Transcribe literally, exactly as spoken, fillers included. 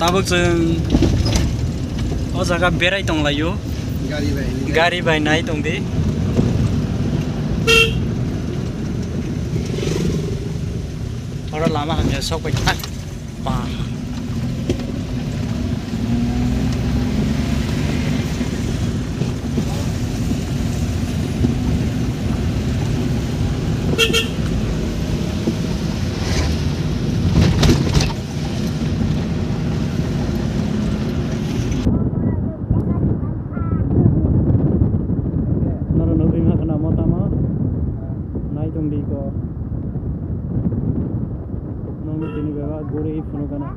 Tabuk chwng o jaga berai tonglaio. Gari bai nai tongdi. Oro lama hamya sok bai. Ba. Noro nugwi ma khna mo tamo. Nai tong di ko. Nong tini beba guri phunu kana.